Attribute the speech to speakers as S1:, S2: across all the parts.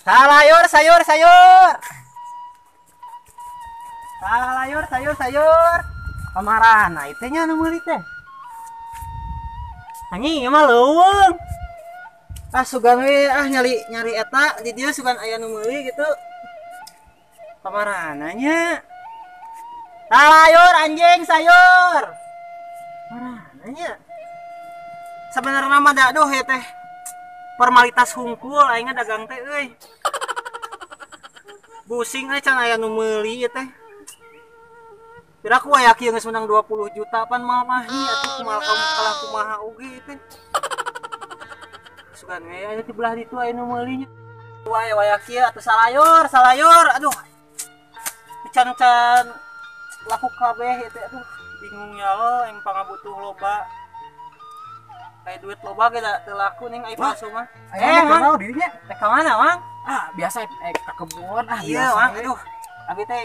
S1: Salayur, sayur, sayur. Salayur, sayur, sayur. Kamarana itu nya nu meuli teh? Anjing, ieu mah leuweung. Ah, sugan we ah nyari nyari eta di dieu, sugan aya nu meuli gitu. Kamarana nya? Salayur anjing, sayur. Kamarana nya? Sebenarnya mah da aduh ya teh. Formalitas hungkul aing dagang teh euy. Pusing euy, can aya nu meuli ieu teh. Piraku aya kieu geus menang 20 juta pan moal mahi atuh, kumaha kalah kumaha oge ieu teh. Sugan we aya di belah ditu aya nu meuli nya. Wae waya kieu atuh, salayur, salayur. Aduh. Can-can laku kabeh ieu teh, aduh, bingung ya lo yang pangabutuh loba. Kayak duit loba ge da teu laku ning ai palsu mah.
S2: Eh,
S1: Mang.
S2: Mang, dirinya.
S1: Teh ka mana, Mang?
S2: Ah, biasa ke kebun ah.
S1: Iya,
S2: biasa.
S1: Mang. Aduh. Abi teh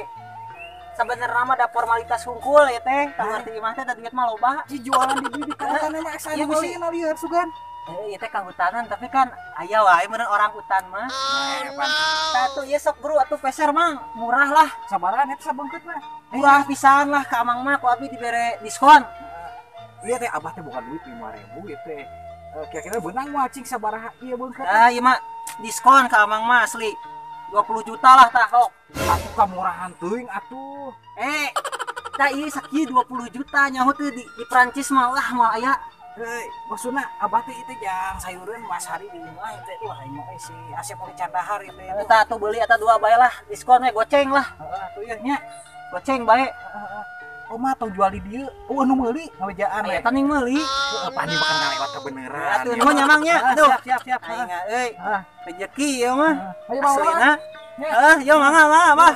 S1: sebenarnya mah da formalitas hungkul ya teh. Tah ngerti imah teh da duit mah loba.
S2: Di jualan di kawasan emang asa
S1: Iya,
S2: nu
S1: bisi.
S2: meuli lieur sugan.
S1: Eh, ieu teh kahutanan, tapi kan aya wae meureun orang hutan mah.
S2: Eh, pan.
S1: Tah atuh ieu sok bro atuh peser, Mang, murah lah.
S2: Sabaraha eta sabeungkeut mah?
S1: Murah pisan lah ka Amang mah, ku abi dibere diskon.
S2: Iya teh, abah teh bukan duit 5000 ieu teh. Eh, kira-kira beunang moal cing sabaraha ieu beungkeut?
S1: Ah, ieu mah diskon ka Amang mah asli. 20 juta lah tah sok.
S2: Atuh kamurahan teuing atuh.
S1: Eh, tah ieu sakieu 20 juta nyaho teu di Prancis mah lah moal aya.
S2: Heuy, maksudna abah teh itu jang sayureun Mas Hari di imah teh, wah, imah eh si Asep oge can dahar ieu teh.
S1: Tah atuh beuli eta dua bae lah, diskon we goceng lah.
S2: Heeh atuh ieu nya.
S1: Goceng bae.
S2: Heeh. Oh mah tong jual di dieu. Oh, anu meuli ngawejaan we.
S1: Eta ning meuli.
S2: Heeh, pandi makan kalewat kebeneran.
S1: Atuh nuhun nya, Mang, nya. Aduh.
S2: Siap, siap, siap.
S1: Aing euy,
S2: Ah.
S1: rezeki ieu mah.
S2: Ayo, Mang.
S1: Aslina. Heeh, yo mangga mangga, Bah.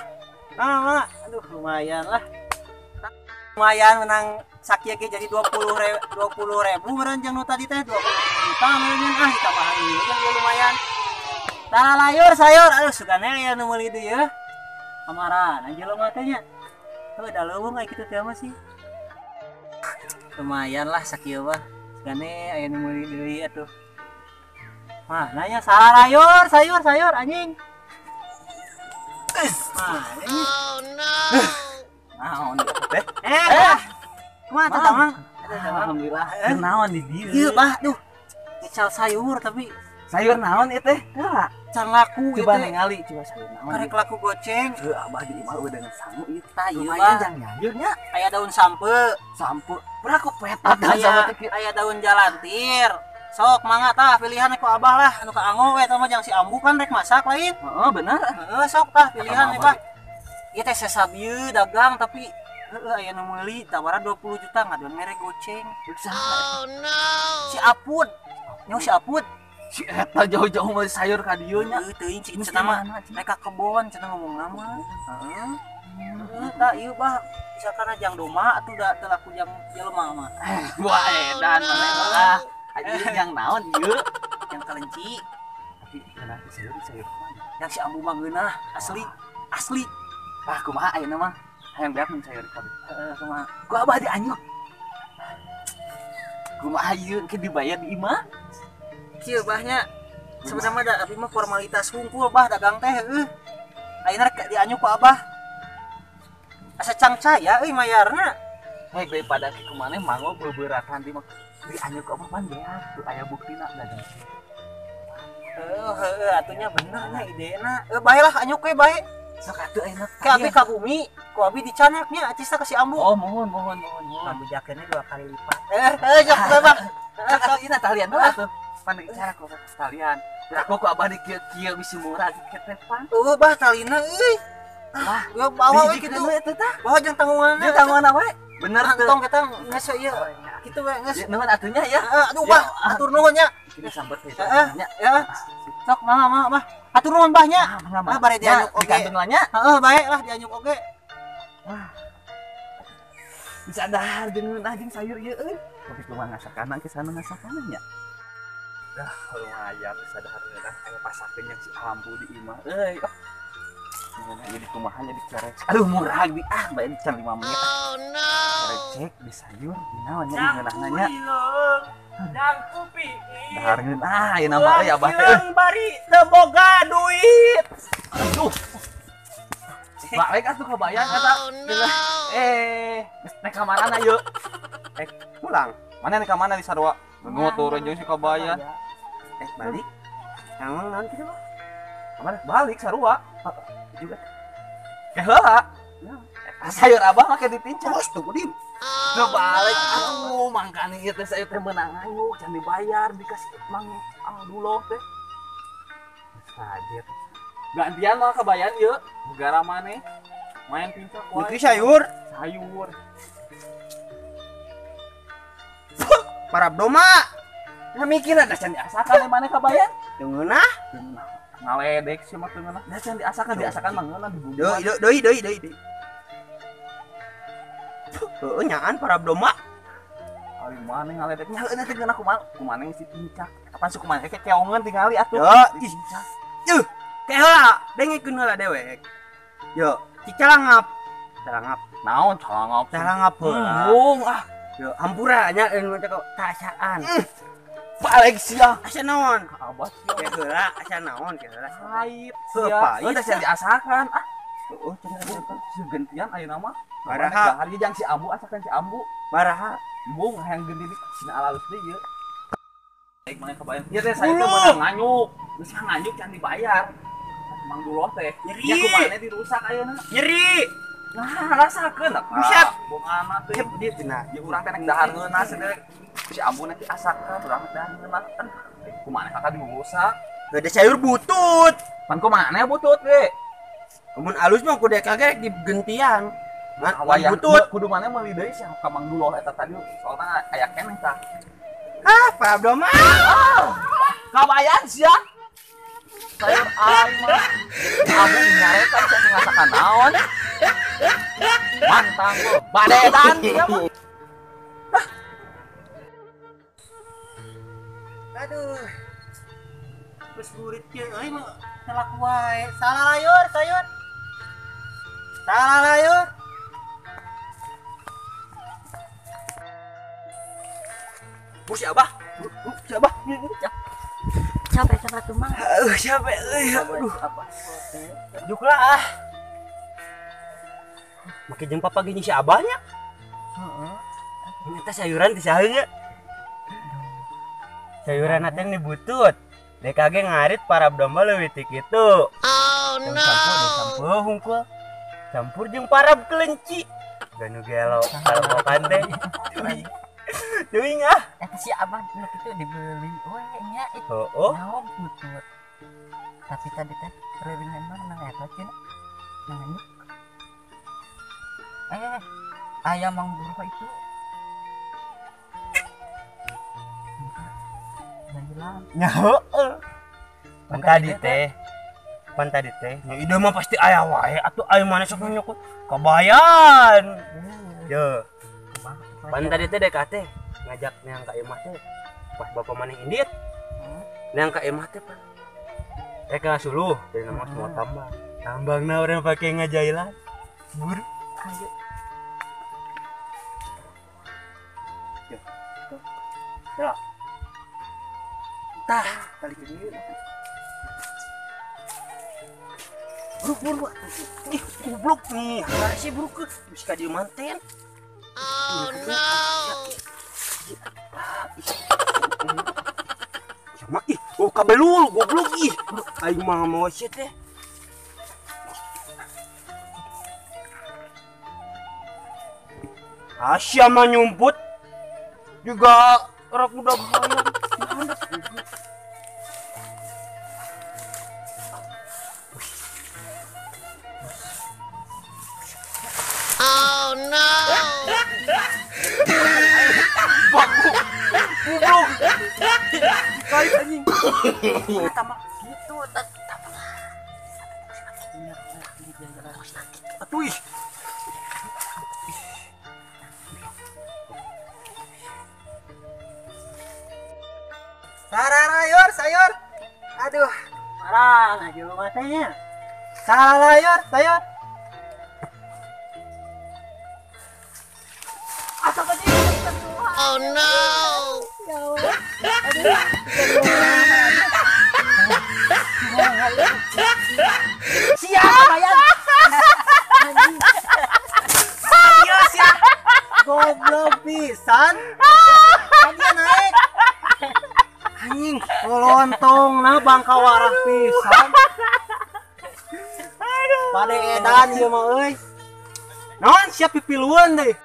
S1: Mangga mangga. Aduh, lumayan lah. Lumayan menang sakieu ge jadi 20 ribu meureun jeung nu tadi teh 20 juta meureun, ah ditambahan ieu jeung ieu lumayan. Salayur sayur, aduh, sugane aya nu meuli deui ya. Kamaran jelema teh nya. Heuh, da leuweung aya kitu teh mah sih. Lumayan lah sakieu mah. Sugane aya nu meuli deui atuh. Mah, nanya salayur, sayur, sayur anjing. Mah, ini.
S2: Naon teh?
S1: Eh, kumaha tuh, Mang?
S2: Alhamdulillah. Naon di dieu?
S1: Ieu, Bah, duh. Ngecal sayur tapi
S2: Sayur naon ieu teh? Heula.
S1: Can laku ieu
S2: Coba
S1: teh.
S2: ningali, coba sayur naon.
S1: Karek laku goceng.
S2: Heuh, abah di imah udah dengan sangu ieu.
S1: Tah ieu,
S2: Lumayan
S1: Bah.
S2: jang nyayur nya.
S1: Aya daun sampe,
S2: Sampe. Berapa petak dan
S1: aya
S2: sama teh kieu.
S1: Aya daun jalantir. Sok mangga tah pilihan ku Abah lah, anu kaanggo we eta mah jang si Ambu kan rek masak lain.
S2: Heeh, bener.
S1: Heeh, sok tah pilihan
S2: Eta
S1: we,
S2: mah.
S1: Bah. Ieu teh sesa bieu dagang tapi heeh aya nu meuli tawaran 20 juta ngaduan mere goceng.
S2: Saha?
S1: Si Apud. Nyaho si Apud.
S2: Si eta jauh-jauh meuli sayur ka dieu nya.
S1: Heuh, teuing cik
S2: Mesti
S1: cenah mah
S2: mana, cing?
S1: rek ka kebon cenah ngomongna mah. Heeh. Heeh, tah ieu, Bah, misalkan jang domba atuh da teu laku jang jelema mah.
S2: Wah, edan maneh mah. Ah, anjing jang naon ieu?
S1: Jang kelenci.
S2: Tapi ngeunah sayur sayur kumaha?
S1: Yang si Ambu mah ngeunah asli. Asli.
S2: Ah, kumaha ayeuna mah? Hayang beak mun sayur kabeh.
S1: Heeh, kumaha?
S2: Ku abah dianyuk. Kumaha ieu ke dibayar di imah?
S1: Kieu, Bah, nya. Sebenarnya mah da abi mah formalitas hungkul, Bah, dagang teh heuh. Ayeuna rek dianyuk ku Abah. Asa cangcaya euy mayarna.
S2: Hei, daripada ke kumaha manggo beberatan di mah dianyuk ku abah pan beak tuh aya buktina dagang.
S1: Heuh, heuh atuh nya bener nya idena. Heuh, bae lah anyuk we bae.
S2: Sok atuh ayeuna.
S1: Ke abi ka bumi, ku abi dicanak nya acisna ke si Ambu.
S2: Oh, mohon mohon mohon mohon.
S1: Kabijakeunnya dua kali lipat. Eh, eh, sok bae, Bang.
S2: Sok atuh ieu talian heula atuh. Pan cara ku talian. Aku ku abah di kieu-kieu bisi murah kieu teh pan.
S1: Eueuh, Bah, talina euy.
S2: Lah,
S1: Gua bawa we kitu.
S2: Dihijikeun we teh tah.
S1: Bawa jeung tanggunganna.
S2: Jeung tanggunganna we. Bener teu?
S1: Tong kita geus we ieu. Kitu we geus.
S2: Nuhun atunya ya.
S1: Heeh, aduh, Bah, atur nuhun nya.
S2: Kita sambet teh.
S1: Heeh.
S2: Nya.
S1: Ya. Sok mangga mangga, Bah. Atur nuhun, Bah, nya.
S2: Ah, mangga.
S1: Ah, bare dianyuk oge.
S2: Digantung lah nya.
S1: Heeh, bae lah dianyuk oge.
S2: Bisa dahar jeung ngeunah jeung sayur ieu euy. Tapi kumaha ngasakana ke sana ngasakana nya. Dah lumayan bisa dahar ngeunah aya pasakeun yang si Ambu di imah euy. Oh. Jadi kumaha jadi cerek. Aduh murah di ah bayar can 5 menit. Oh no. Cerecek di sayur di naon nya ngeunahna nya.
S1: Dang kupi.
S2: Dahar ngeunah ieu nama euy abah teh.
S1: Bari teu boga duit.
S2: Aduh. Balik atuh kabayan eta. Eh, nek ka mana ieu?
S1: Pulang.
S2: Mana nek ka mana di sarua? Ngotor jeung si kabayan.
S1: Balik. Naon naon kitu mah?
S2: Kamana? Balik sarua.
S1: Juga.
S2: Eh heula. Sayur abah make ditincak.
S1: Bos tuh dim.
S2: Teu balik atuh mangkane ieu teh sayur teh meunang ngayuk can dibayar dikasih Mang Abdullah teh. Kaget. Gantian mah kabayan ieu gara maneh main pincak wae.
S1: Nutri sayur.
S2: Sayur.
S1: Parab doma.
S2: Nah mikir ada can diasakan maneh kabayan?
S1: Teu ngeunah.
S2: Ngaledek sih mah teu ngeunah. Da can diasakan mah ngeunah dibumbuan.
S1: Deui deui deui deui. Heueuh nyaan parab doma.
S2: Ari maneh ngaledek nya heueuh teh ngeunah kumaha? Kumaha si pincak. Kapan suku maneh kekeongeun tingali atuh.
S1: Yo, ih. Yuh, ke heula, dengekeun heula dewek. Yo, cicalangap. Calangap.
S2: Naon calangap?
S1: Calangap heula.
S2: Embung ah.
S1: Yo, hampura nya euy teh kasaan.
S2: Balik sia.
S1: Asa naon?
S2: Abah sia.
S1: Ke heula, asa naon ke heula.
S2: Pahit
S1: sia.
S2: Pahit teh diasakan ah.
S1: Heeh, cenah
S2: gantian ayeuna mah.
S1: Baraha.
S2: Hari jang si Ambu asakan si Ambu.
S1: Baraha.
S2: Embung hayang geundi di sina alalus deui ieu. Baik maneh kabayan. Ieu teh saya teh meunang nganyuk. Geus nganyuk can dibayar. Mang Duloh teh.
S1: Nyeri.
S2: Ya kumaha dirusak ayeuna.
S1: Nyeri.
S2: Nah, rasakeun lah.
S1: Buset.
S2: Bongana teh.
S1: Dia cenah.
S2: Ya urang teh nek dahar ngeunah cenah. Si Ambu nanti asakan urang dahar ngeunah. Kumaha kakak dirusak.
S1: Gede sayur butut.
S2: Pan kumaha butut ge?
S1: Mun alus mah kudu kagak digentian. Ngan
S2: butut kudu maneh meuli deui sia ka Mang Duloh eta tadi soalna aya keneh tah.
S1: Ah, Pak Abdul mah.
S2: Kabayan sia. Sayur aing mah. Ambu nyarekan sia ngasakan naon. Mantang gua badedan sia mah.
S1: Aduh. Geus burit kieu euy mah telak wae. Salah layur, sayur. Salah layur. Bu si Abah. Si Abah.
S3: Capek sama tuh mang.
S1: Capek euy. Aduh. Juklah ah. Make jeung papa gini si Abahnya.
S3: Heeh.
S1: Ternyata sayuran teh saha nya. Sayuran teh dibutut. DKG ngarit parab domba leuwih ti kitu.
S3: Oh no.
S1: Campur hungkul. Campur jeung parab kelenci. Ganu gelo kalokan teh. Teuing ah.
S3: Eta si Abah nu kitu dibeli we nya itu.
S1: Heeh.
S3: Naon butut. Tapi tadi teh reuringan mah nang eta cenah. Nang ayam Mang Duloh itu.
S1: Nya heueuh. Pan tadi teh, nya ide mah pasti aya wae atuh aya mana sok nyokot kabayan. Ye. Pan tadi teh dek teh ngajak neang ka imah teh pas bapak maneh indit. Neang ka imah teh pan. Ka suluh dari nama semua tambang. Tambangna urang pake ngajailan. Buru.
S3: Ayo.
S1: Yo. Ya. Tah, balik ke dieu. Buru. Ih, goblok nih. Nah, si buru ke bisa ka dieu manten.
S3: Oh no.
S1: Sama ih, oh kabelul goblok ih. Aing mah mau sia teh. Asia mah nyumput juga orang udah bayar.
S3: Oh no.
S1: Goblok. Dikait anjing.
S3: Eta mah gitu eta.
S1: Atuh ih. Sararayur sayur. Aduh, marah aja matanya. Salah yor, tayor.
S4: Oh no.
S1: Ya Allah. Aduh. Siap kabayan. Iya siap. Goblok pisan. Tadi naik. Anjing, lontong nah bangka warah pisan. Pada edan ieu mah euy. Naon siap pipilueun deui.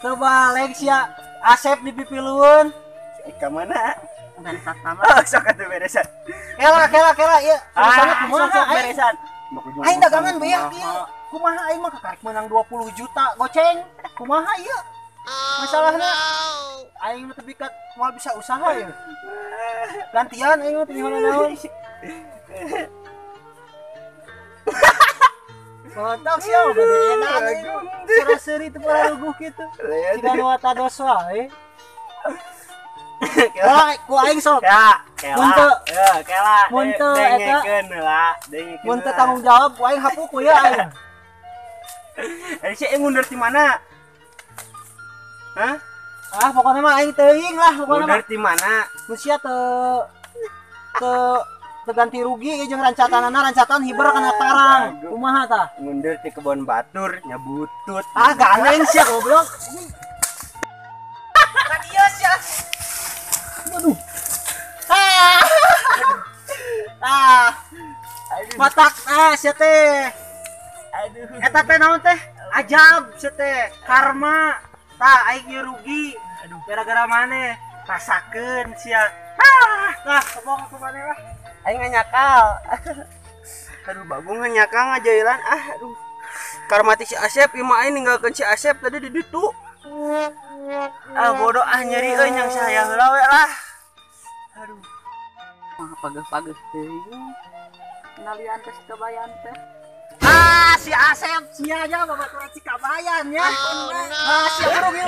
S1: Terbalik sia Asep dipipilueun.
S3: Ka mana?
S1: Beresan sama.
S3: Oh, sok atuh beresan.
S1: Kela kela kela ieu. Urusanna kumaha
S3: Sok beresan.
S1: Aing dagangan beak ieu. Kumaha aing mah kakarek menang 20 juta goceng. Kumaha ieu? Masalahna aing mah teu moal bisa usaha ieu. Gantian aing mah teu naon. Kontak sih, bade edan. Sera-seri teu pararuguh kitu. Siga nu tados wae. Kela ku aing sok.
S3: Ya, kela.
S1: Mun teu
S3: ya, kela.
S1: Mun teu eta
S3: dengekeun heula, dengekeun.
S1: Mun teu tanggung jawab ku aing hapuk ku ieu aing.
S3: Eh si mundur di mana? Hah?
S1: Ah, pokoknya mah aing teuing lah pokoknya mah.
S3: Mundur di mana?
S1: Mun sia teu teu ganti rugi jeung rancatanana rancatan hiber kana tarang. Kumaha tah?
S3: Mundur di kebon batur nya butut.
S1: Ah, gandeng sia goblok. Ka dieu sia. Aduh. Ah. Ah. Matak ah sia teh.
S3: Aduh.
S1: Eta teh naon teh? Ajab sia teh. Karma. Tah aing ieu rugi. Aduh, gara-gara maneh rasakeun sia. Ah, tah kebong ku maneh lah.
S3: Aing nganyakal. Aduh, bagong nganyakal ngajailan ah aduh. Karma ti si Asep ieu mah aing ninggalkeun si Asep tadi di ditu. Ah bodoh ah nyeri euy nyang saya heula we lah. Aduh.
S2: Mah pageuh-pageuh teuing. Nalian teh si Kabayan teh.
S1: Ah si Asep sia nya babaturan si Kabayan nya. Ah sia burung ieu